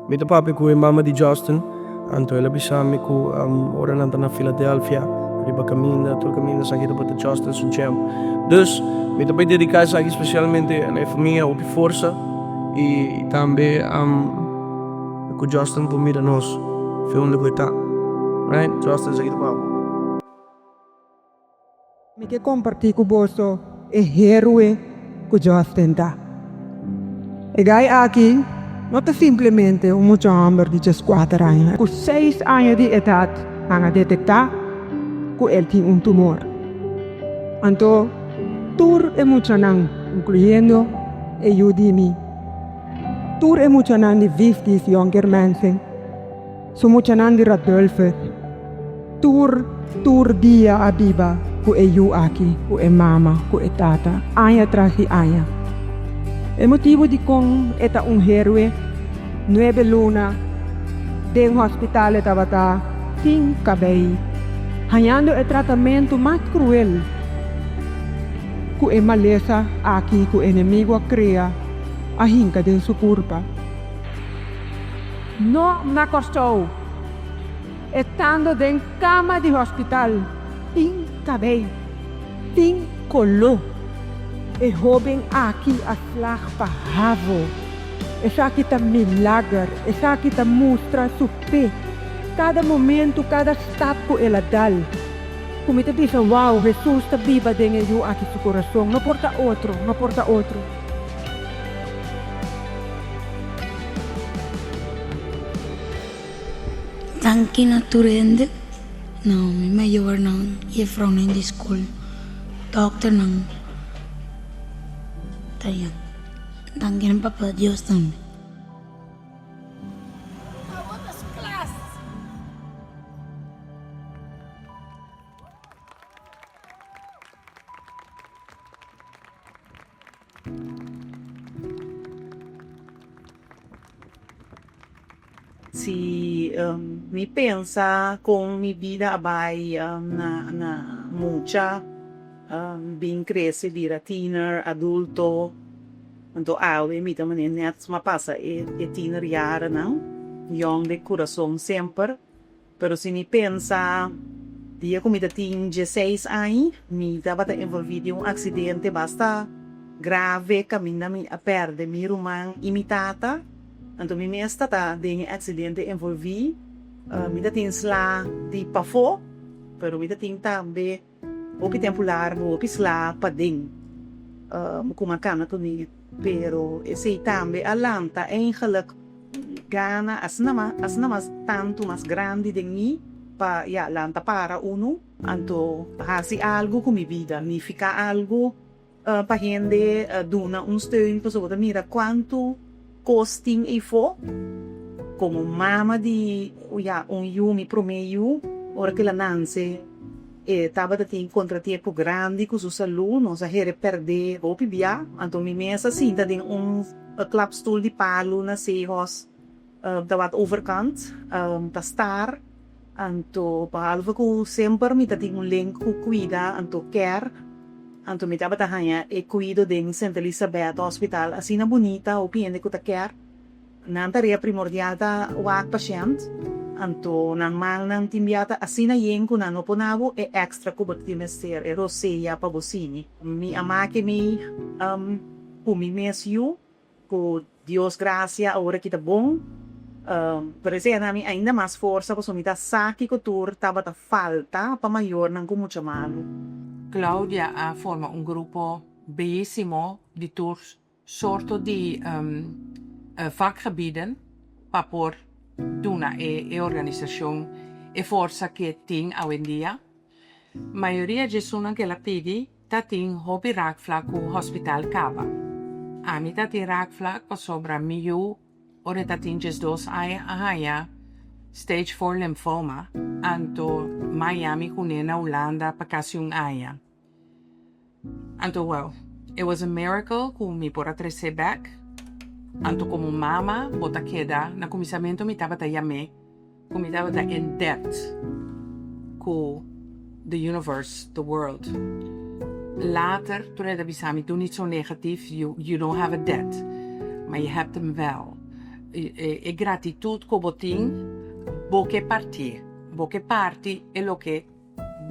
Mi ta papia ku e mama di Justin, anto el a bisa mi ku ora nan ta na Philadelphia, riba kaminda, tur kaminda esaki tabata Justin su jam. Dus, mi ta bai dediká esaki spesialmente na e famia, hopi forsa i tambe ku Justin por mira nos fe unda ku e ta. Right? Justin, esaki ta pa bo. Mi ke kompartí ku boso e héroe ku Justin ta. E gai aki no ta simplemente un mucha hòmber di djeskuater aña. Ku seis aña di edat nan a detektá ku el tin un tumor. Anto tur e muchanan, inkluyendo e yu di mi, tur e muchanan di Viftis Jonker Mensen, Su muchanan di Radulfus tur tur dia a biba ku e yu aki, ku e mama, ku e tata, aña tras di aña. E motibu dikon e ta un herwe, nuebe luna den hospital e tabata sin kabei, hañando e tratamentu mas kruel ku e malesa aki ku enemigu a krea a hinka den su kurpa. No na Kòrsou, estando den kama di hospital, tin kabei, tin koló. E hóben aki a slag pa havo. Esaki ta milager, esaki ta mustra su fe. Kada momentu, kada stap ku el a dal, ku mi ta bisa, Wow, Hesus ta biba den e yu aki su kurason. No por ta otro, no por ta otro. Danki na tur hende, na mi mayornan, jefrounan di skol, dòkternan, ta ya. Danki na Papa Dios tambe. Si mi pensa kon mi bida a bai na na mucha bin krese bira tiener, adulto, anto awe mi ta manera nèt suma pasa e tiener yarenan, yòn den kurason semper. Pero si mi pensa, dia ku mi ta tin dieseis aña, mi tabata envolví den un aksidente basta grave kaminda mi a pèrdè mi ruman i mi tata. Anto mi mes tata den e aksidente envolví. Mi ta tin sla di pafó, pero mi ta tin tambe Hopi tempu largu, hopi sla paden ku m'a kana kuné, pero esei tambe a lanta eigenlik gana asina mas, asina mas tantu mas grandi den mi pa ya lanta para unu, anto hasi algu ku mi bida, nifiká algu. Pa hende duna un steun pasobra bo ta mira kuantu kos tin eifó. Komo mama di ya un yu, mi promé yu, ora ku el a nanse e tabata tin kontratiempo grandi ku su salú, nos a hera pèrdè hopi bia. Anto mi mes a sinta den un klapstul di palu na Zeehos ta wak overkant ta star. Anto behalve ku semper mi ta tin un link ku kuida anto care, anto mi tabata haña e kuido den Sint Elisabeth Hospital asina bunita, hopi hende ku ta care. Nan tarea primordial ta wak pashènt, anto nan malnan tin bia ta asina yen ku nan no por na bo e èkstra ku bo tin mester, e rosea pa bo sigui. Mi a make mi ku mi mes yu. Ku Dios grasia awor aki ta bon, pero esei a na mi ainda mas forsa pasobra mi ta sa kiko tur tabata falta pa mayornan ku mucha malu. Claudia a forma un grupo beyisimo di tur sorto di vakgebieden pa por duna e organisacion e forsa ke tin awendia. Mayoria djesunnan ke el a pidi Ta tin hopi raakvlak ku hospital kaba. Ami ta tin raakvlak pasobra mi yu ora e ta tin diesdos aña a haña stage four lymphoma anto m'a yami kuné na Hulanda pa kasi un aña. Anto well, it was a miracle ku mi por a tres'é bèk. Anto komo mama bo ta keda, na kuminsamentu mi tabata yam'é. Ku mi tabata in debt ku the universe, the world. Later tur e ta bisa mi, doe niet zo negatief, you, you don't have a debt, maar je hebt hem wel. E gratitut ku bo tin, bo ke partié. Bo ke parti e loke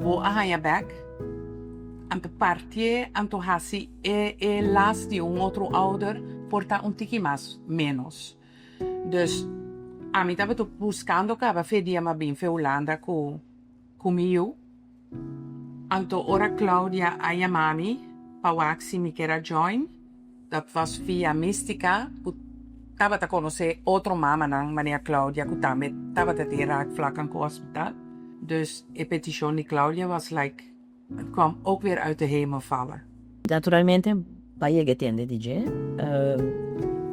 bo a haña bèk, anto partié anto hasi e e las di un otro ouder por ta un tiki mas ménos. Dus ami tabata buskando kaba fe dia m'a bin fe Hulanda ku ku mi yu. Anto ora Claudia a yama mi pa wak si mi ker a join, dat was via Mystica ku tabata konosé otro mamanan manera Claudia ku tambe tabata den raakvlakken ku hospital. Dus e petishon di Claudia was like, het kwam ook weer uit de hemel vallen. Naturalmente pa yega e tende di dje,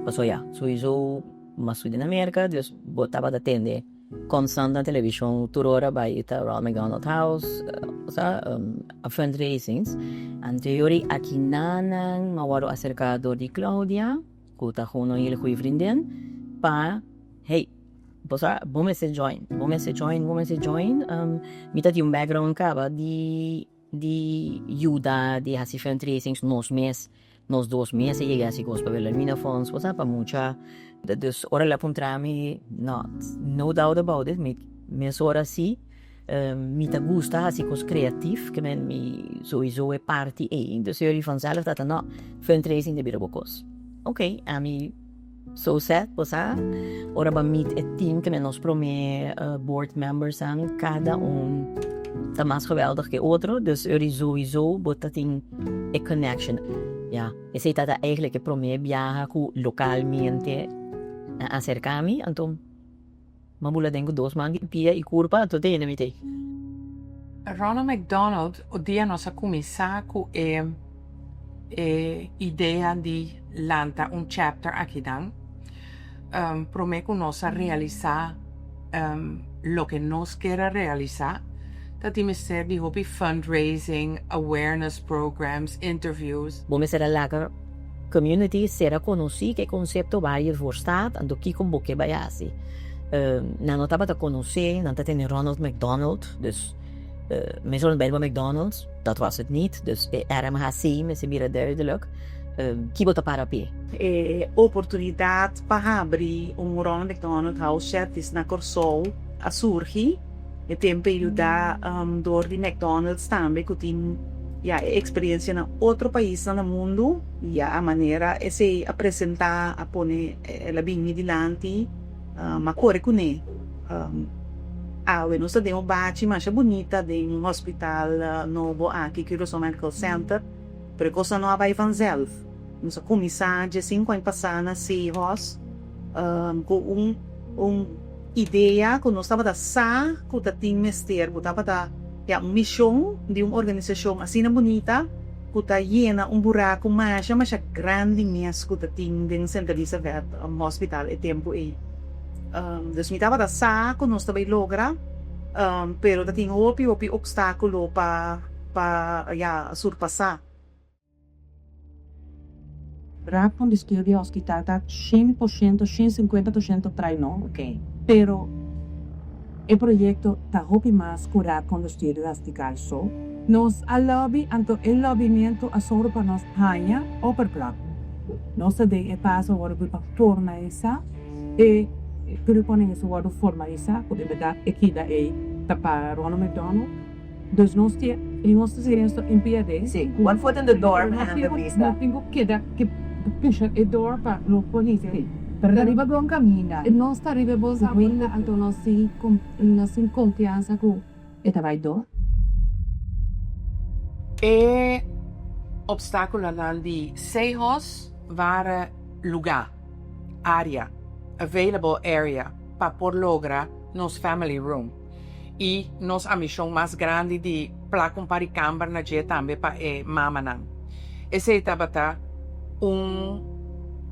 pasobra ya, souiso mas studia na Merka, dus bo tabata tende. Constant na television tur ora bay ta Ronald McDonald House osa fundraisings. Anto yori akinanan mi a wòrdu aserká dor di Claudia ku ta gewoon un hele goeie vriendin pa hey bo sa bo mester join bo mester join bo mester join mi ta tin un background kaba di di yuda di hasi fundraisings nos mes nos dos mes a yega hasi kos pa Wilhelmina Fonds bo sa pa mucha dus ora el a puntra mi no no doubt about it mi mesora si mi ta gusta hasi kos creativ ke men mi souiso e parti ei dus e ora vanzelf ta ta no fundraising ta bira bo kos ok ami So set, bo sa, ora bo a meet e team ke nos prome board members nan, kada un ta mas geweldig ke otro, dus ori souiso bo ta tin e connection. Ya, esei ta ta eigenlijk e prome biaha ku lokalmente a aserka mi, anto mi a bula den ku dos man di pia i kurpa, anto te hende mi tei. Ronald McDonald, o dia nos a kuminsá ku e e idea di lanta un chapter akinan, promé ku nos a realisá loke nos kier a realisá, ta tin mester di hopi fundraising, awareness programs, interviews. Bo mester a laga community sera konosí ku e konsepto waar je voor staat, anto kiko bo ke bai hasi. Nan no tabata konosé, nan ta tene Ronald McDonald, dus meestal bai riba McDonald's, dat was het niet, dus e RMHC mester bira duidelijk ki bo ta para p'e. E oportunidat pa habri un Ronald McDonald House Charities na Kòrsou a surgi e tempu e yuda dor di McDonald's tambe ku tin ya e eksperensia na otro paisnan na mundu. Ya a manera esei a presentá a pone el a bini dilanti m'a kore kuné. Awe nos ta den un bachi masha bunita den hospital nobo aki, Curaçao Medical Center, pero e kosnan no a bai vanzelf. Nos a kuminsá dje sinku aña pasá na Seahorse ku un un idea ku nos tabata sa ku ta tin mester, ku tabata ya un mishon di un organisashon asina bunita ku ta yena un buraku masha masha grandi mes ku ta tin den Sint Elisabeth Hospital e tempu ei. Dus mi tabata sa ku nos ta bai logra, pero ta tin hopi hopi opstákulo pa pa ya surpasá. Raad van Bestuur di hospital ta 100%, 150% trai no, pero e proyecto ta hopi mas cu Raad van Bestuur di hospital so. Nos a lobby, anto e lobbymiento a soru pa nos haña oppervlak. Nos ta den e paso awor pa formalisa. E gruponan mester wòrdu formalisá ku en bèrdat e kida ei ta pa Ronald McDonald. Dus nos tin i nos ta sigui esto en pia de. Sí, one foot in the door and the vista. Nos tin ku keda ke pusha e door pa nos por hisa. Sí, pero ta riba bon kaminda. Nos ta riba e bon kaminda anto nos tin nos tin konfiansa ku e ta bai door. E obstákulonan di Sehos waren lugá. Área, available area, pa por logra nos family room i nos ambishon mas grandi di plak un par di kamber na dje tambe pa e mamanan. Esei tabata un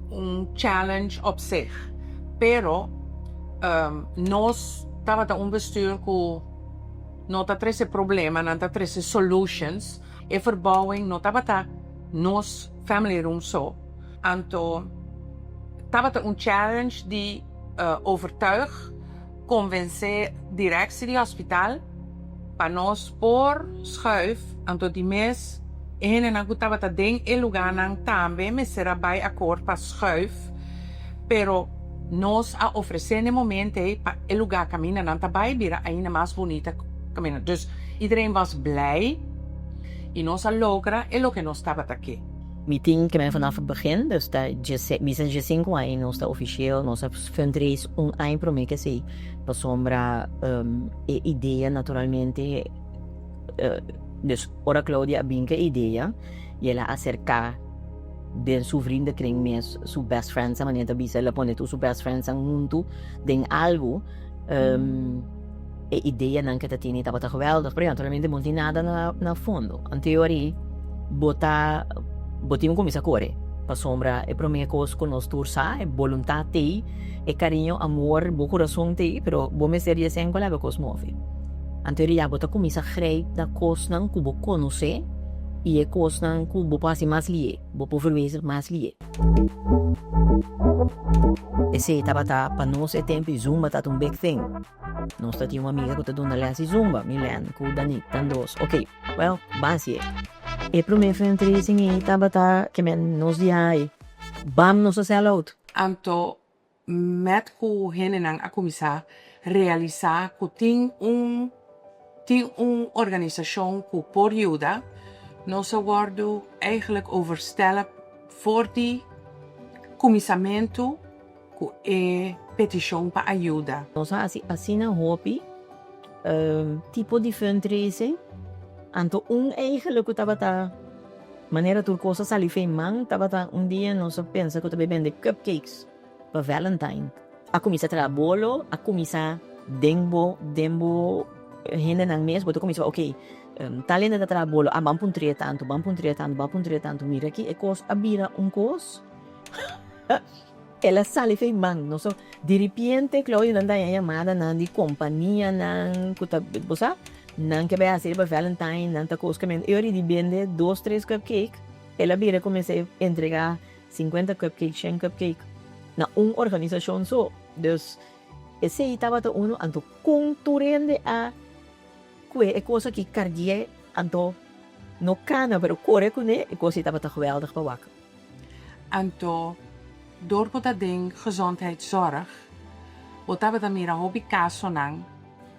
un challenge op zich, pero nos tabata un bestuur ku no ta trese problema, nan ta trese solutions. E verbouwing no tabata nos family room so. Anto tabata un challenge di overtuig, convence directie di hospital pa nos por schuif, anto di mes e hendenan cu tabata den e lugarnan tambe mester a bay akkoord pa schuif, pero. Nos a ofresé na e momento ei pa e lugá kaminda nan ta bai bira ainda mas bunita kaminda. Dus iedereen was blij i nos a logra e loke nos tabata ke. Mi tin ke men vanaf het begin, dus ta djese, mi sa djesinku aña nos ta ofisieel, nos a fundraise un aña promé ke esei, pasobra e idea naturalmente, dus ora Claudia a bin ke e idea i el a aserká den su vriendenkring mes, su best friends nan, manera ta bisa, el a pone tur su best friends nan huntu den algu, e ideanan ke ta tene tabata geweldig, pero naturalmente bo no tin nada na fondo. Anteori bo ta bo tin ku kuminsá kore, pasobra e promé kos ku nos tur sa, e boluntat t'ei, e kariño, amor, bo kurason t'ei, pero bo mester di esei ku laga kos move. Anteori ya bo ta kuminsá grijp na kosnan ku bo konosé i e kosnan ku bo por hasi mas lié, bo por verwezenlijk mas lié. Esei tabata pa nos e tempu i zumba tabata un big thing. Nos ta tin un amiga ku ta duna les di zumba, Milen ku Danik, tan dos. Ok, well, ban hasié. E promé fundraising ei tabata ke men nos di ai, bam nos a sell out. Anto met ku hendenan a kuminsá realisá ku tin un tin un organisashon ku por yuda, nos a wòrdu eigenlijk overstelp for di kuminsamentu ku e petishon pa ayuda. Nos a hasi asina hopi tipo di fundraising, anto un eigenlijk ku tabata manera tur kos a sali fei man tabata un dia nos a pensa ku ta bai bende cupcakes pa Valentine. A kuminsá traha bolo, a kuminsá den bo den bo hendenan mes bo ta kuminsá ok tal hende ta traha bolo, ah ban puntr'é tantu, ban puntr'é tantu, ban puntr'é tantu, mira aki e kos a bira un kos. El a sali fei man no so diripiente Claudio nan daña yamadanan di kompanianan ku ta bo sa nan ke bai hasi riba Valentine nan ta kos kaminda e ora di bende dos tres cupcake el a bira kuminsá entrega sinkuenta cupcake shen cupcake na un organisashon so dus esei tabata uno anto kon tur hende a kue e kos aki kardié anto no kana pero kore kuné e kos ei tabata geweldig pa wak. Anto dor ku ta den gezondheidszorg bo tabata mira hopi kasonan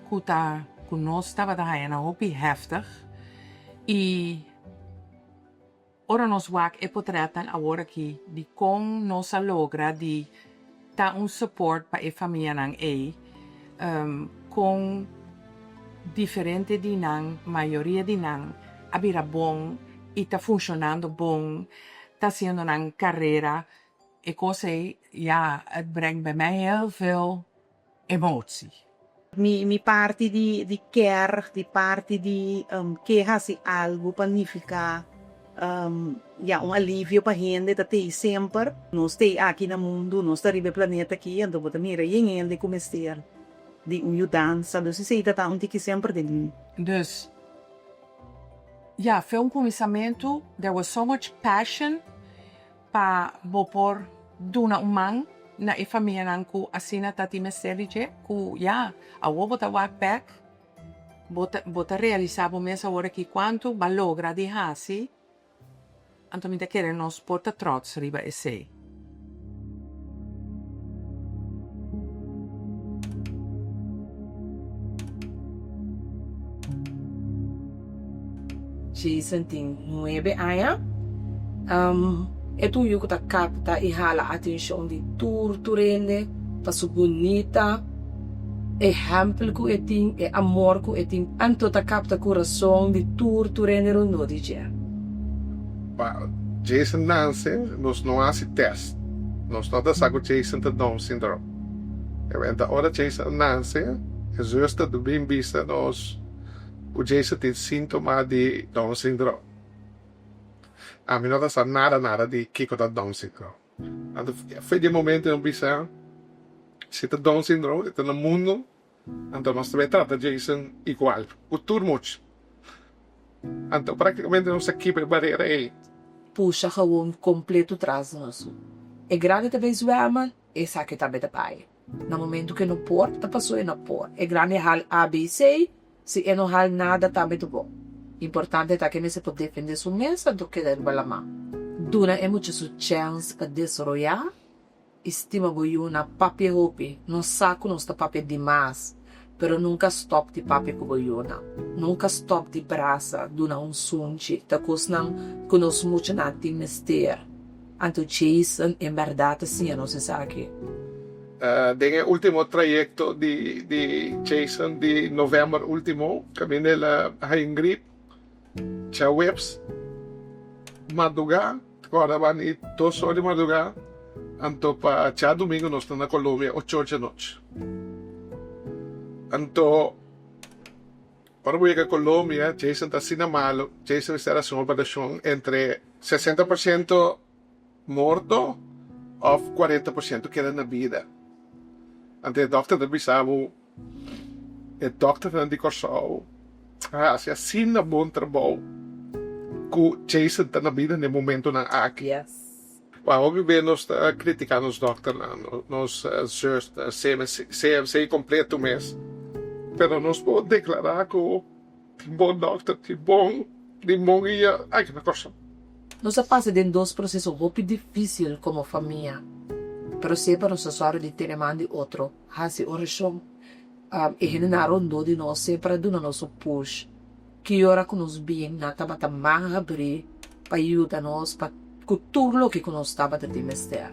ku ta ku nos tabata haña nan hopi heftig i ora nos wak e potretnan awor aki di kon nos a logra di ta un support pa e famianan ei kon diferente di nan mayoria di nan a bira bon i ta funshonando bon ta hasiendo nan karera e kos ei ya het brengt bij mij heel veel emotie. Mi mi parti di di ker, di parti di ke hasi algu pa nifiká ya un alivio pa hende ta tei semper. Nos tei aki na mundu, nos ta riba e planeta aki, anto bo ta mira yen hende ku mester di un yudansa, dus esei ta ta un tiki semper den mi. Dus ya, fe un kuminsamentu, there was so much passion Pa bo por duna un man na e famianan ku asina ta tin mester di dje, ku ya, awor bo ta wak bek, bo ta bo ta realisá bo mes awor aki kuantu bo a logra di hasi, anto mi ta kere nos por ta trots riba esei. Jason tin nuebe aña. E ta un yu ku ta kapta i hala atenshon di tur tur hende pa su bunita ehèmpel ku e tin, e amor ku e tin. Anto ta kapta kurason di tur tur hende rondó di dje. Pa Jason nanse nos no hasi tèst. Nos no ta sa ku Jason ta Down syndrome. Enta ora Jason a nanse e zuster ta bin bisa nos ku Jason tin síntoma di Down syndrome. Ami no ta sa nada nada di kiko ta Down syndrome. Anto for di e momento mi bisa si ta Down syndrome e ta na mundo anto nos ta bay trata Jason igual ku tur mucha. Anto praktikamente nos a kibra e barera ei. Pusha gewoon kompleto tras di nos. E grandi ta bay zwemmen, esaki tambe ta bay. Na momento ku e no por, ta paso e no por. E grandi hal ABC, si e no hal nada tambe ta bon. Importante ta ku e mester por defende su mes anto keda riba laman. Duna e mucha su chèns pa desaroyá. i stima bo yunan, papia hopi. Nos sa ku nos ta papia dimas, pero nunka stòp di papia ku bo yunan. Nunka stòp di brasa, duna un sunchi. Ta kosnan ku nos muchanan tin mester. Anto Jason en bèrdat ta siña nos esaki. Den e último trayekto di di Jason di novèmber último, kaminda el a haña un grip djaweps mardugá, Kòrda ban i dos or di mardugá, anto pa djadumingu nos ta na Colombia ocho or djanochi. Anto ora bo yega Colombia, Jason ta asina malu, Jason mester hasi un operashon entre 60% morto òf 40% keda na bida. Anto e dòkter ta bisa bo. E dòkternan di Kòrsou a hasi asina bon trabou ku Jason ta na bida na e momentunan aki. Wou, hopi be nos ta kritiká nos dòkternan, nos zùster, CMC kompleto mes, pero nos por deklará ku Tin bon dokter, tin bon limonia aki na Kòrsou. Nos a pasa den dos proseso hopi difísil komo famia, pero semper nos a sòru di tene man di otro, hasi orashon. E hendenan rondó di nos semper a duna nos un push. Ki ora ku nos bin, nan tabata man habrí pa yuda nos pa ku tur loke ku nos tabata tin mester.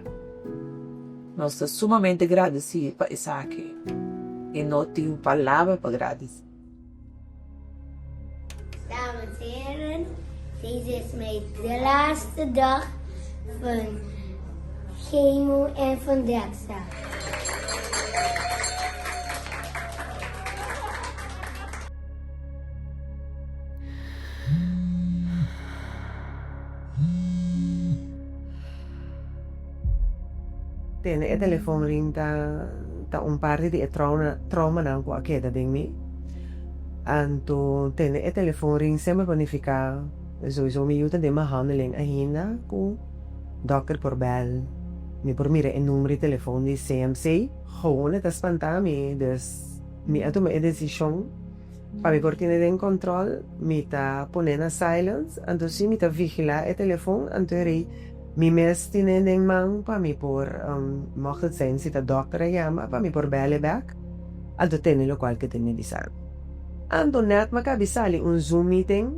Nos ta sumamente gradisí pa esaki i no tin palabra pa gradisí. Dames en heren, deze is mijn de laatste dag van chemo en van Dexa. Tene e telefon ring ta ta un parti di e traumanan ku a keda den mi. Anto tene e telefon ring semper por nifiká souiso mi yu ta den behandeling ainda ku dòkter por bèl. Mi por mira e number di telefon di CMC. Gewoon e ta spantá mi, dus mi a tuma e desishon pa mi por tene den kòntròl, mi ta pon'é na silence, anto si mi ta vigilá e telefon, anto e rei Mi mes tine den man pa mi por, mocht het zijn si ta dokter a yama, pa mi por bel e bek, anto tene lokual ke tin mi bisa. Anto nèt mi a kabi sali un zoom meeting,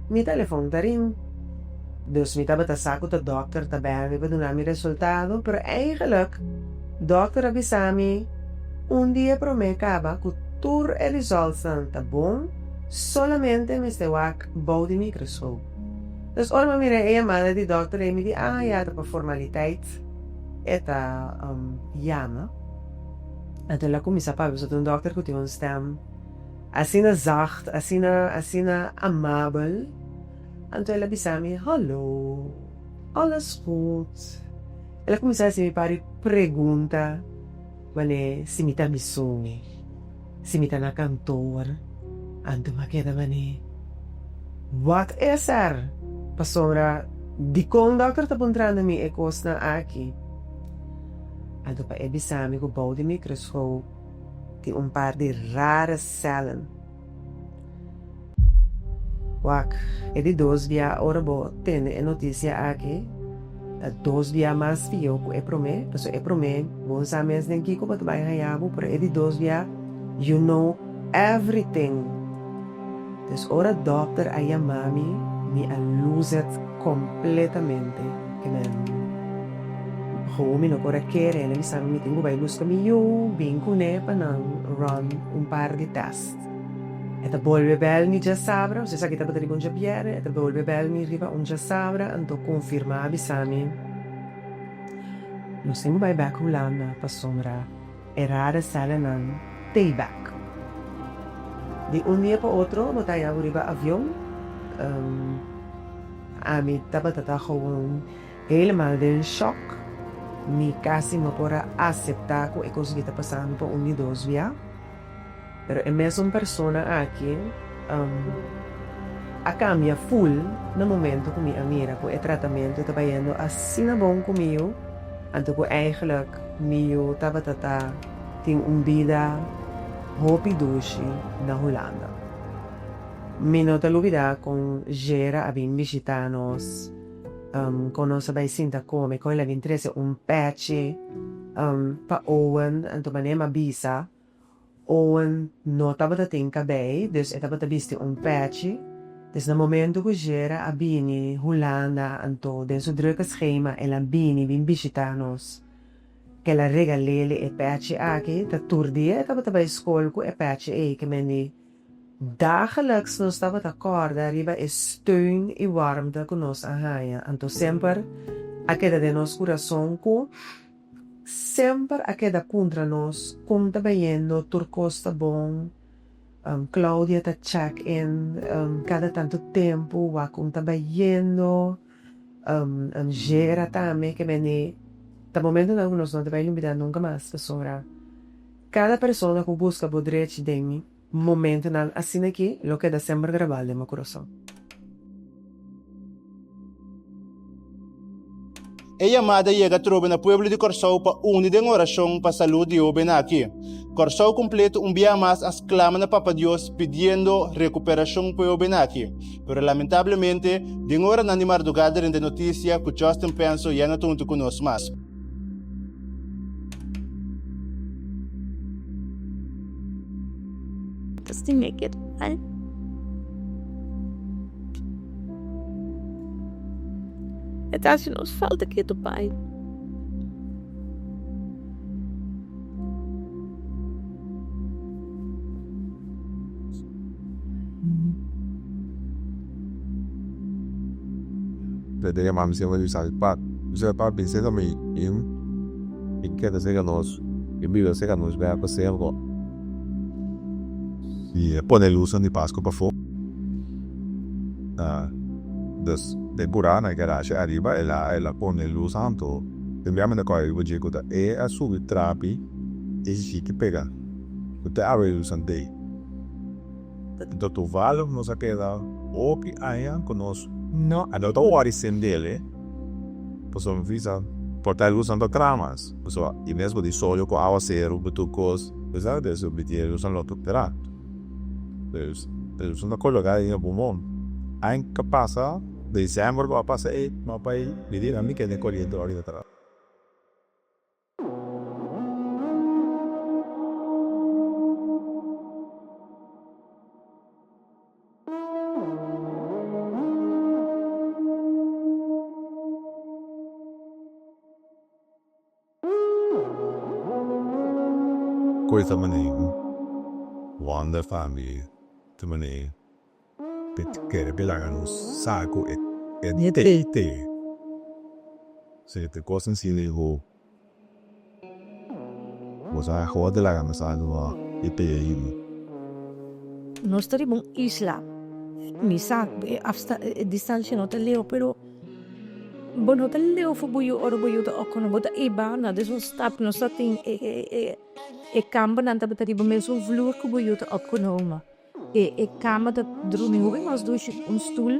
mi telefon ta ring. Dus mi tabata sa ku ta dokter ta bel mi pa duna mi resultado, pero eigenlijk dokter a bisa mi un dia promé kaba ku tur e resultsnan ta bon, solamente mester wak bou di microscoop. Dus ora mi a mira e yamada di dokter ei mi di ah ya ta pa formaliteit e ta yama. Anto el a kuminsá papia pasobra ta un dokter ku tin un stem asina zacht, asina asina amabel. Anto el a bisa mi hallo, alles goed? El a kuminsá hasi mi par di pregunta manera si mi ta mi sumi. Si mi ta na kantoor, anto mi a keda manera, Wat es er? Pasobra dikon dòkter ta puntrando mi e kosnan aki? Anto pa e bisa mi ku bou di mikroskop tin un par di rare sèllen. Wak, e di dos bia ora bo tende e notisia aki, ta dos bia mas pió ku e promé, pasobra e promé bo no sa mes den kiko bo ta bai haña bo, pero e di dos bia you know everything. Dus ora dòkter a yama mi, mi a lose it kompletamente. Ke men gewoon mi no por a kere, el a bisa mi mi tin ku bai buska mi yu, bin kuné pa nan run un par di tèst. E ta bolbe bel mi djasabra, osea esaki tabata riba un djabièrnè, e ta bolbe bel mi riba un djasabra, anto konfirmá bisa mi, Nos tin ku bai bèk Hulanda pasobra e rare sèlenan t'ei bèk. Di un dia pa otro bo ta haña bo riba avion. Ami tabata ta gewoon helemaal den shòk, mi kasi no por a aseptá ku e kos aki ta pasando pa un di dos bia. Pero e mesun persona aki a cambia full na momento cu mi a mira cu e tratamento ta bayendo asina bon cu mi yu, anto cu eigenlijk mi yu tabata ta tin un bida hopi dushi na Hulanda. Mi no ta lubida con Jera a bin bishita nos. Kon nos a bai sinta kome, kon el a bin trese un pèchi pa Owen, anto manera mi a bisa, Owen no tabata tin kabei, dus e tabata bisti un pèchi. Dus na momento ku Jera a bini Hulanda, anto den su drukke schema el a bini bin bishitá nos. Kel a regal'é e pèchi aki, ta tur dia e tabata bai skol ku e pèchi ei, ke men di dagelijks nos tabata kòrda riba e steun i warmte ku nos a haña. Anto semper a keda den nos kurason ku semper a keda puntra nos kon ta bayendo, tur kos ta bon. Claudia ta check in kada tantu tempu wak kon ta bayendo. Jera tambe ke mende ta momentonan ku nos no ta bai lubida nunka mas pasobra kada persona ku buska bo drechi den momentonan asina aki lo keda semper grabá den bo kurason. E yamada yega trobe na pueblo di Kòrsou pa uni den orashon pa salud di hóben aki. Kòrsou kompleto un bia mas a sklama na Papa Dios pidiendo rekuperashon pa e hóben aki. Pero lamentablemente, den oranan di mardugada rende notisia ku Justin Penso ya no ta huntu ku nos mas. Ta stima ke tal. E ta hasi nos falta ketu pai. Desde que mami siempre bisa mi pa, bisa papi seka mi i keda seka nos, i biba seka nos bia pa semper. I e pone lusnan di Pasku pafó. Dus den kurá na e garashe ariba el a el a pone lus anto den bia mi ta kòrda riba dje ku ta e a subi trapi e shiki pega ku te awe e lusnan tei. Anto toevallig nos a keda hopi aña ku nos no a no ta wòri sendel e pasobra mi bisa por ta e lusnan ta traha mas pasobra i mes ku di solo ku awaseru ku tur kos e lusnan lo ta traha. Dus nos ta coloca den e pulmon. Aña cu a pasa, december cu a pasa ey, no a bay di mi kende coriente ahorita atrás. Koe ta manera Wonder family ta manera pe kere pe laga nos sa ku e tei tei si te kos asina ku bo sa hoor ta laga nos sa ku e tei ayi. Nos ta riba un isla mi sa e distancia no ta leu pero. Bo no ta leu for bo yu ora bo yu ta oko no bo ta ei banda des un stap nos ta tin e e e kambernan tabata riba mesun vloer ku bo yu ta opgenomen e e kama ta drumi hopi mas dushi un stul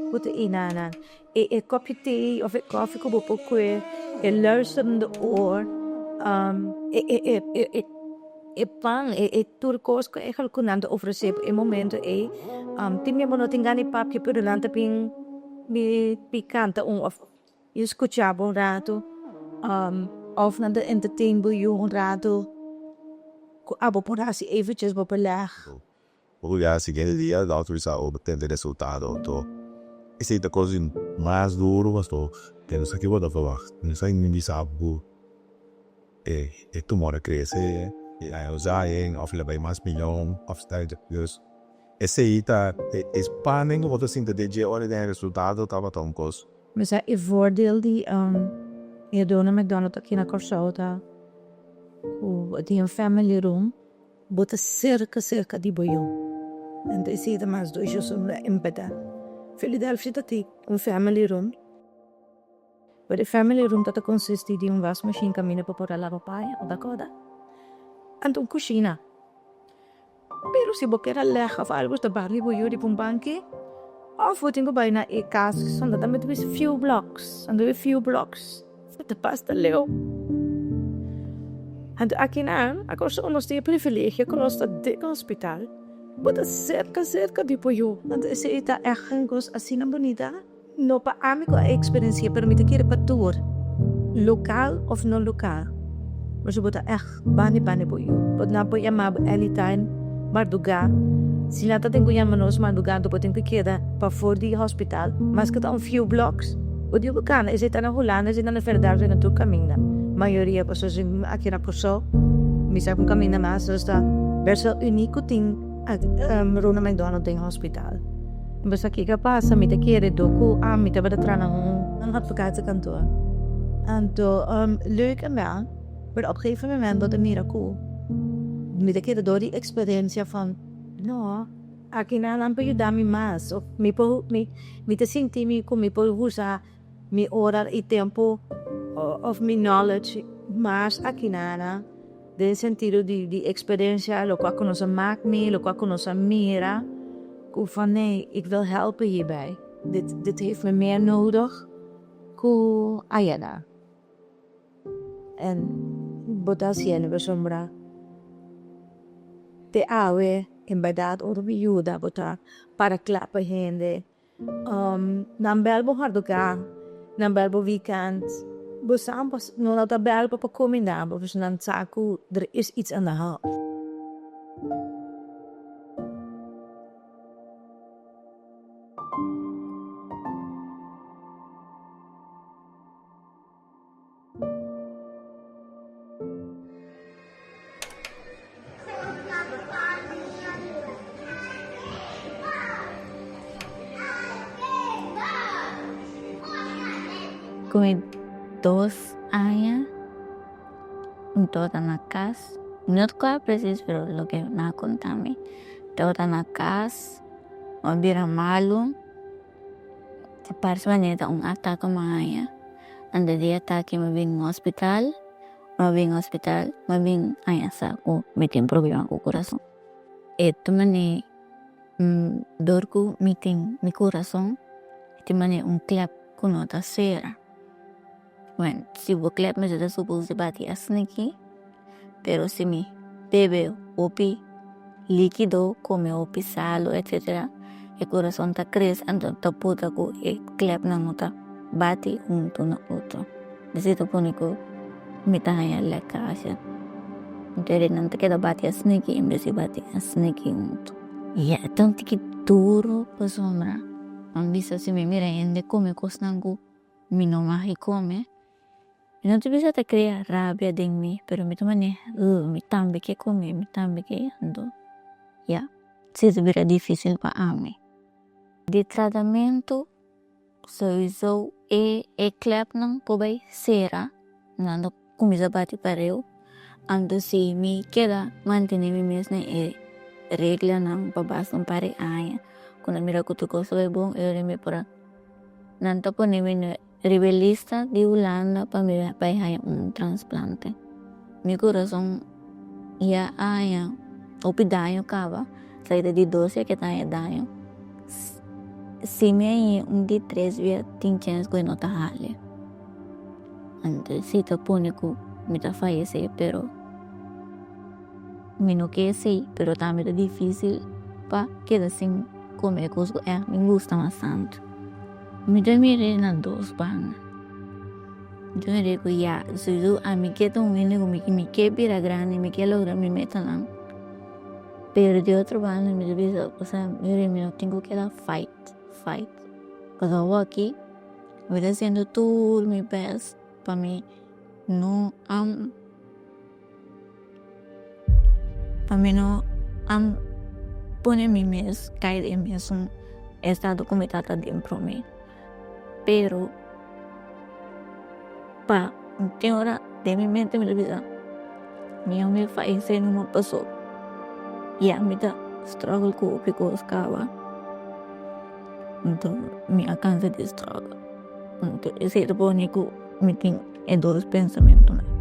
ku ta ei nan e e kopje tee of e koffie ku bo por kue e luisterende oor e e e e e pan e e tur kos ku eigenlijk ku nan ta ofrese e momento ei tin bia bo no tin gana di papia pero nan ta bin. Mi kanta un of mi skucha bo un ratu of nan ta entertain bo yu un ratu ku abo por hasi eventjes bo beleg. Bo ya siguiente dia dokter bisa bo tende resultado anto esey ta kos di mas duro pasobra den esaki bo ta verwacht den esaki mi bisa bo e tumor a krese e a usa of el a bay mas miyon of dus. Esei ta e spanning ku bo ta sinti den dje ora den e resultado tabata un kos. Mi sa e voordeel di e Ronald McDonald aki na Kòrsou ta ku bo tin un family room, bo ta serka serka di bo yu. Anto esei ta mas dushi pasobra en bèrdat Philadelphia ta tin un family room, pero e family room ta ta konsisti di un wasmashin kaminda pa por a laba paña, bo ta kòrda? Anto un kushina. Pero si bo kier a leg of algo ta bari bo yu riba un banki of bo tin ku bai na e kas unda ta mete bis few blocks unda e few blocks ta basta leu. Anto akinan a Kòrsou nos tin e privilegio ku nos ta den hospital bo ta serka serka di bo yu anto esei ta ègt un kos asina bunita. No pa ami ku a eksperensi'é pero mi ta kere pa tur, lokal òf no lokal. Pasobra bo ta ègt bani bani bo yu. Bo nan por yama bo anytime mardugá. Si nan ta tin ku yama nos mardugá anto bo tin ku keda pafor di hospital maske ta un few blocks. Bo tin ku kana esei ta na Hulanda esei ta na Verdad esei na tur kaminda. Mayoria pasobra si aki na Kòrsou mi sa ku kaminda mas nos ta bèswèl uní ku tin Ronald McDonald den hospital. Bo sa kiko a pasa? Mi ta kere do ku ami tabata traha na un advocatenkantoor. Anto leuk en wel, pero op gegeven moment bo ta mira ku mi ta kere dor di eksperensia van no, aki nan nan por yuda mi mas of mi por mi ta sinti mi ku mi por usa mi ora i tempu of mi knowledge mas aki nan. Den sentido di di experiencia, locual cu nos a maak mee, locual cu nos a mira, cu van nee, ik wil helpen hierbij. Dit dit heeft me meer nodig cu ayera. En bo ta haciendo pasobra te awe en berdad ora mi yuda bo ta para cla pa hende. Nan bel bo harduká, nan bel bo weekend. Bo sa no ta bel bo pa kuminda bo, pasobra nan sa ku der is iets aan de hand. Ku mi dos aña mi tabata na kas, mi no ta kòrda presis pero loke nan a konta mi, tabata na kas, mi a bira malu. Ta parse manera ta un atake mi a haña. Antes di e atake mi bin hospital, mi a bin hospital, mi a bin haña sa ku mi tin problema ku kurason. E ta manera dor ku mi tin mi kurason e ta manera un klep ku no ta sera. Bueno, si bo klep mester ta supos di bati asina aki, pero si mi bebe hopi likido, come hopi salo etcetera, e kurason ta krese anto ta puta ku e klepnan no ta bati hunto na otro. Esei ta pone ku mi ta haña lèkasha. Anto e nan ta keda bati asina aki en bes di bati asina aki hunto. Ya, e ta un tiki duro pasobra mi bisa si mi mira hende come kosnan ku Mi no mag di come. Mi no ta bisa ta crea rabia den mi, pero mi ta mane, ugh, mi tambe ke come, mi tambe ke anto ya, si ta bira dificil pa ami. Di tratamento sowiso e e klepnan por bay cera, nan ta cuminsa bati pareu, anto si mi keda mantene mi mes na e reglanan pa basta un par di aña, cu nan mira cu tur cos ta bay bon, e ora mi por a. Nan ta pone mi riba e lista di Hulanda pa mi bai haña un transplante. Mi kurason ya a haña hopi daño kaba, sa ta di dos ya ke ta haña daño. Si mi hañ'é un di tres bia tin chèns ku e no ta hale. Anto si ta pone ku mi ta fayesé pero mi no ke esei, pero tambe ta difisil pa keda sin. Come cos cu e mi gusta mas tanto. Mi ta mira na dos banda. Mi ta mira cu ya, sowieso ami ke ta un hende cu mi ke bira grandi, mi ke logra mi metanan. Pero di otro banda mi ta bisa, osea mira mi no tin cu keda fight, fight. Pasobra awor aki mi ta haciendo tur mi best pa mi no. Pa mi no a pone mi mes kai den mesun estado ku mi tata den prome. Pero pa tin ora den mi mente mi ta bisa mi a mi fayesé numa paso ya mi ta struggle ku hopi kos kaba enton mi a kansa di struggle. Enton esei ta pone ku mi tin e dos pensamentonan.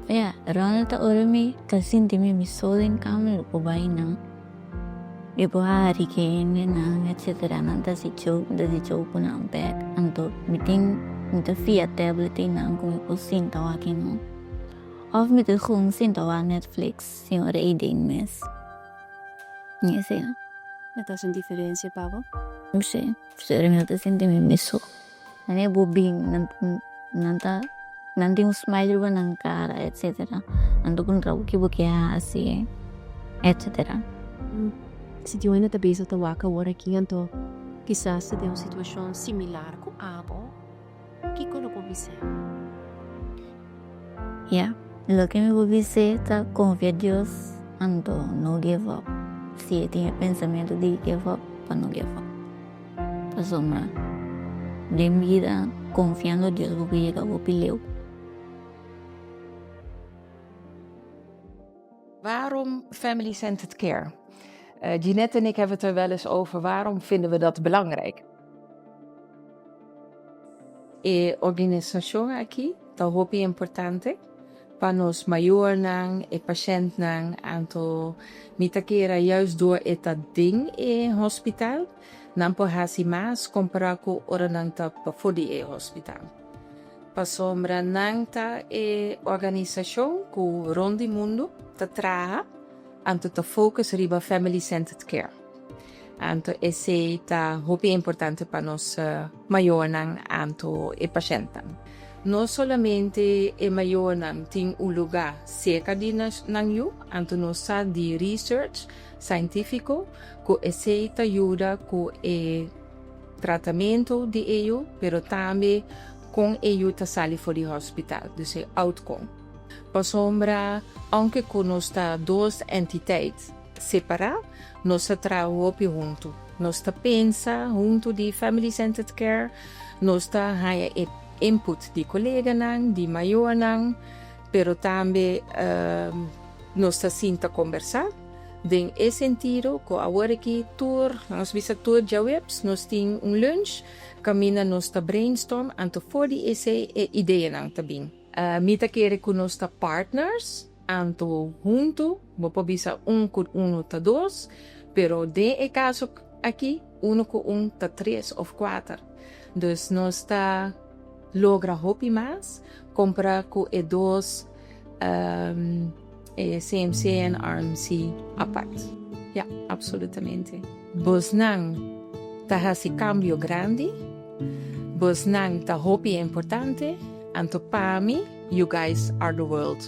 Ya, Ronald ta ora mi ta sinti mi mi so den kama mi por bai nan. Mi por hari ku hendenan etcetera. Nan ta hasi joke, mi ta hasi joke ku nan bek. Anto mi tin. Mi ta fia tablet einan ku mi por sinta wak einan. Òf mi ta gewoon sinta wak Netflix sin ora ei den mes. Esei. E ta haci un diferencia pa bo? Si, pasobra mi no ta sinti mi mes so. Wanneer bo bin nan nan ta nan tin un smile riba nan cara etcetera. Nan ta puntra bo ki bo ke haci etcetera. Si tin un hende ta bezig ta wak awor aki anto kisas ta den un situacion similar cu abo, kico lo bo bis'é? Ya, loke mi por bis'é ta confia Dios anto no give up. Si e tin e pensamiento di give up, pa no give up. Pasobra den bida confiando Dios bo por yega hopi leu. Waarom Family Centered Care? Ginette en ik hebben het er wel eens over, waarom vinden we dat belangrijk? E organisashon aki ta hopi importante pa nos mayornan, e pashèntnan, anto mi ta kere juist door e ta den e hospital, nan por hasi mas kompará ku ora nan ta pafó di e hospital. Pasobra nan ta e organisashon ku rond di mundu ta traha anto ta focus riba family centered care. Anto esei ta hopi importante pa nos mayornan anto e pashèntnan. No solamente e mayornan tin un lugá serka di nan yu, anto nos sa di research sientífiko ku esei ta yuda ku e tratamentu di e yu, pero tambe kon e yu ta sali for di hospital, dus e outcome. Pasobra ounke ku nos ta dos entiteit separá, nos ta traha hopi huntu. Nos ta pensa huntu di Family Centered Care, nos ta haña e input di koleganan, di mayornan, pero tambe nos ta sinta kombersá den e sentido ku awor aki tur, nos bisa tur djaweps nos tin un lunch kaminda nos ta brainstorm, anto for di esei e ideanan ta bin. Mi ta kere ku nos ta partners, anto huntu bo por bisa un ku unu ta dos, pero den e kaso aki unu ku un ta tres òf kuater. Dus nos ta logra hopi mas kompara ku e dos e CMC en RMC apart. Ya, absolutamente. Bosnan ta hasi kambio grandi, bosnan ta hopi importante, anto pa mi, you guys are the world.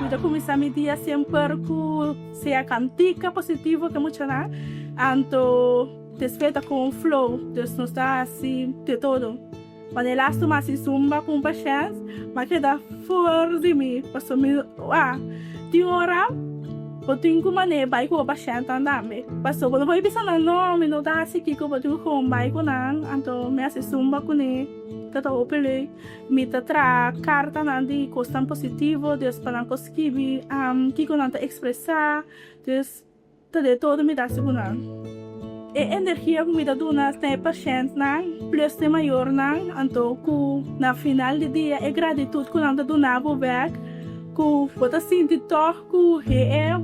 Mi ta kuminsá mi dia semper ku sea kantika positivo ke muchanan, anto despues ta ku un flow, dus nos ta hasi de todo. Wanneer laatst mi hasi zumba ku un pashènt, mi a keda for di mi, pasobra mi wak tin ora bo tin ku manera bai ku bo pashèntnan tambe, pasobra bo no por bisa nan no mi no ta hasi kiko, bo tin ku gewoon bai ku nan, anto mi hasi zumba kuné ta ta hopi leuk. Mi ta traha kartanan di kosnan positivo, dus pa nan por skibi kiko nan ta ekspresá, dus Ta de todo mi ta hasi ku nan. E energia ku mi ta duna na e pashèntnan plus na e mayornan, anto ku na final di dia e gratitut ku nan ta duna bo bèk, ku bo ta sinti tòg ku he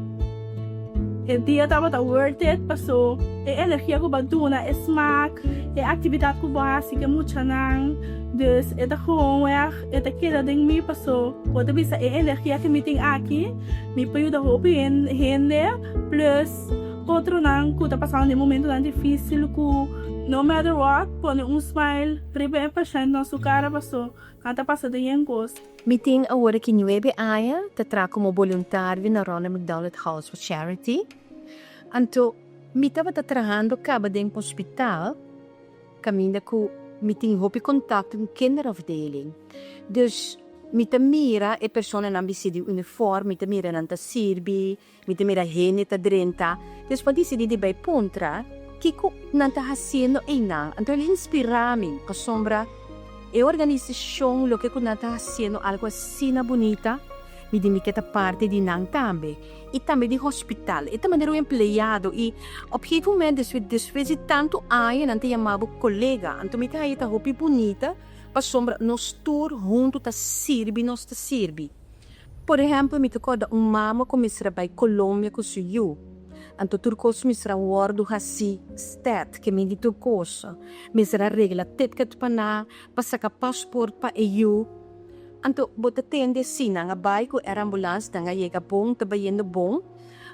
e dia tabata worth it paso e energia ku bo a duna, e smak, e aktividat ku bo a hasi ku e muchanan, dus e ta gewoonweg e ta keda den mi paso bo ta bisa e energia ku mi tin aki. Mi por yuda hopi hende plus otronan ku ta pasando den momentonan difisil ku no matter what pone un smile riba e pashèntnan su kara paso nan ta pasa den yen kos. Mi tin awor aki nuebe aña ta traha komo boluntario na Ronald McDonald House for Charity. Anto mi tabata trahando kaba den hospital Kaminda ku mi tin hopi kontakto ku kinderafdeling. Dus mi ta mira e personanan bisti di uniform, mi ta mira nan ta sirbi, mi ta mira hende ta drenta. Dus mi a disidí di bai puntra kiko nan ta hasiendo einan. Anto el a inspirá mi pasobra e organisashon, loke ku nan ta hasiendo algu asina bunita, mi di mi ke ta parti di nan tambe. I tambe di hospital. E ta manera un empleado i op gegeven moment despues despues di tantu aña nan ta yama bo kolega. Anto mi ta haña ta hopi bunita pasobra nos tur huntu ta sirbi nos ta sirbi. Por ehempel mi ta korda un mama ku mester a bai Colombia ku su yu. Anto tur kos mester a wòrdu hasí stèt, ke men di tur kos. Mester a regla ticket pa nan, pa saka pasport pa e yu. Anto bo ta tende si nan a bai ku air ambulance, nan a yega bon, ta bayendo bon.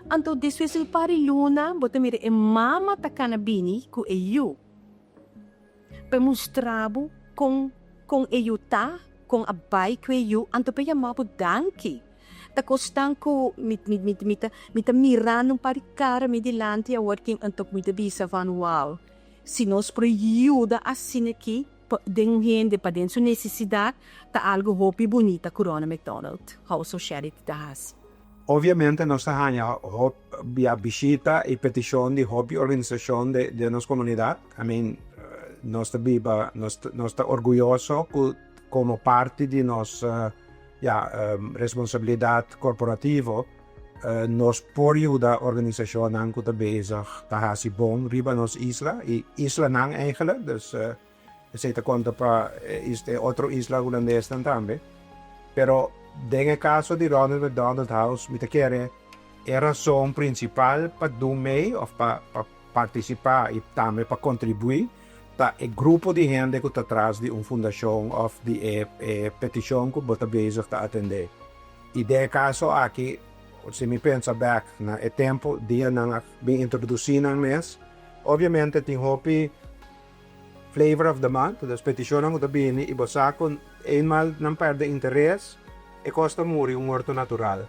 Anto despues di un par di luna bo ta mira e mama ta kana bini ku e yu. Pa e mustra bo kon kon e yu ta, kon a bai ku e yu, anto pa e yama bo danki. Ta kosnan ku mi mi mi mi ta mi ta mirando un par di kara mi dilanti awor kin anto mi ta bisa van wow, si nos por yuda asina aki pa den un hende pa den su nesesidat ta algo hopi bunita ku Ronald McDonald House of Charity ta hasi. Obviamente nos ta haña hopi bishita y peticion di hopi organisacion den nos comunidad. I mean, nos ta biba, nos ta orguyoso cu como parti di nos ya responsabilidad corporativo nos por yuda organisacionnan cu ta bezig ta haci bon riba nos isla y islanan eigenlijk, dus Esei ta konta pa e otro isla hulandesnan tambe. Pero den e kaso di Ronald McDonald House mi ta kere e rason prinsipal pa dun mei òf pa pa partisipá i tambe pa kontribuí ta e grupo di hende ku ta tras di un fundashon òf di e e petishon ku bo ta bezig ta atendé. I den e kaso aki si mi pensa bèk na e tempu dia nan a bin introdusí nan mes, obviamente tin hopi. Flavor of the month, dus petishonnan ku ta bini i bo sa ku eenmaal nan pèrdè interes, e kos ta muri un morto natural.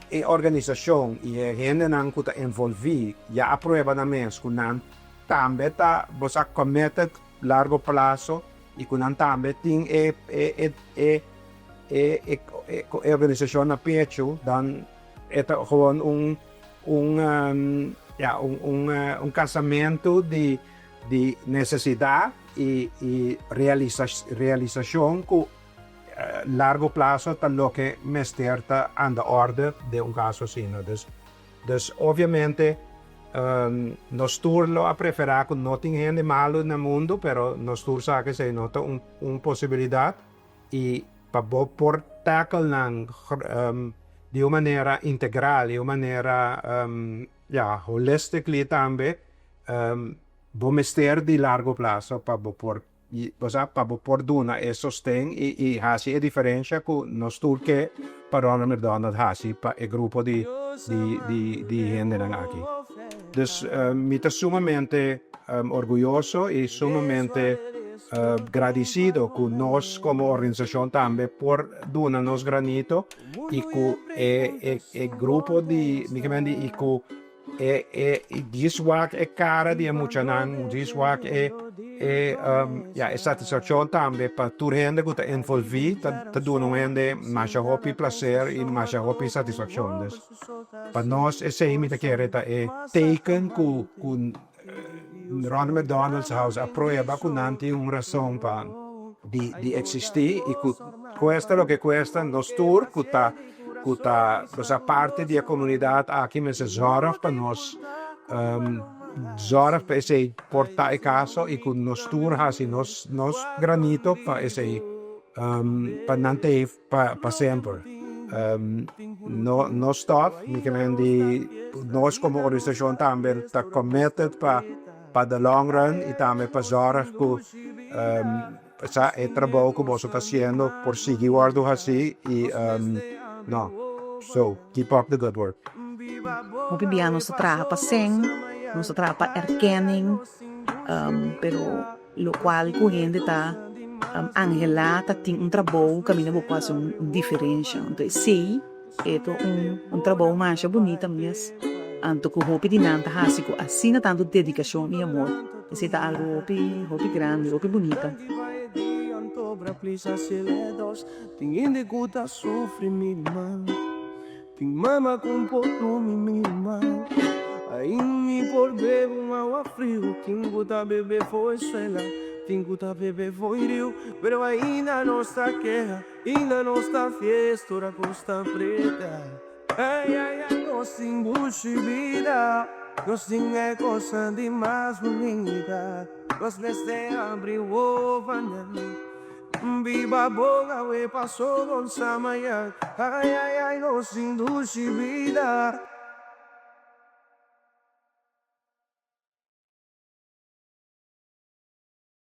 E organisashon i e hendenan ku ta envolví ya a prueba nan mes ku nan tambe ta, bo sa, committed largo plaso i ku nan tambe tin e e e e e e organisashon na pechu, dan e ta gewoon un un ya un un un kasamentu di di nesesidat i i realisashon ku largo plaso ta loke mester ta anda orde den un kaso asina. Dus dus obviamente nos tur lo a preferá ku no tin hende malu na mundu pero nos tur sa ku esei no ta un un posibilidat i pa bo por tackle nan di un manera integral di un manera Ya, holistically tambe bo mester di largo plazo pa bo por, bo sa, pa bo por duna e sosten y y haci e diferencia cu nos tur ke pa Ronald McDonald haci pa e grupo di di di di hendenan aki. Dus mi ta sumamente orguyoso y sumamente gradicido cu nos como organisacion tambe por duna nos granito i ku e e e grupo di mi ke men di i ku e e i djis wak e kara di e muchanan djis wak e e ya e satisfakshon tambe pa tur hende ku ta envolví ta ta duna un hende masha hopi plaser i masha hopi satisfakshon dus pa nos esei mi ta kere ta e teken ku ku Ronald McDonald's House a prueba ku nan tin un rason pa di di eksistí i ku kuesta loke kuesta nos tur ku ta ku ta osea parti di e komunidat aki mester zòrg pa nos zòrg pa esei por ta e kaso i ku nos tur hasi nos nos granito pa esei pa nan ta ei pa pa semper. No no stop mi ke men di nos komo organisashon tambe ta committed pa pa the long run i tambe pa zorg ku sa e trabou ku boso ta hasiendo por sigui wòrdu hasi i no so keep up the good work. Hopi bia nos ta traha pa sèn, nos ta traha pa erkenning, pero Lokual ku hende ta anhelá ta tin un trabou kaminda bo por hasi un diferensha. Anto esei e ta un trabou masha bunita mes. Anto ku hopi di nan ta hasi ku asina tantu dedikashon i amor. Esei ta algu hopi hopi grandi, hopi bunita. Tin mama ku un por drumi mi mal Ainda mi por bebe un awa friu Tin ku ta bebe fo'i suela Tin ku ta bebe fo'i riu Pero ainda nos ta keha Ainda nos ta fiesta ora kos ta preta Ai ai ai nos tin bushi bida Nos tin e kosnan di mas bunita Nos mester abri wowonan Biba bon awe paso bon sa mañan Ai ai ai nos tin dushi bida.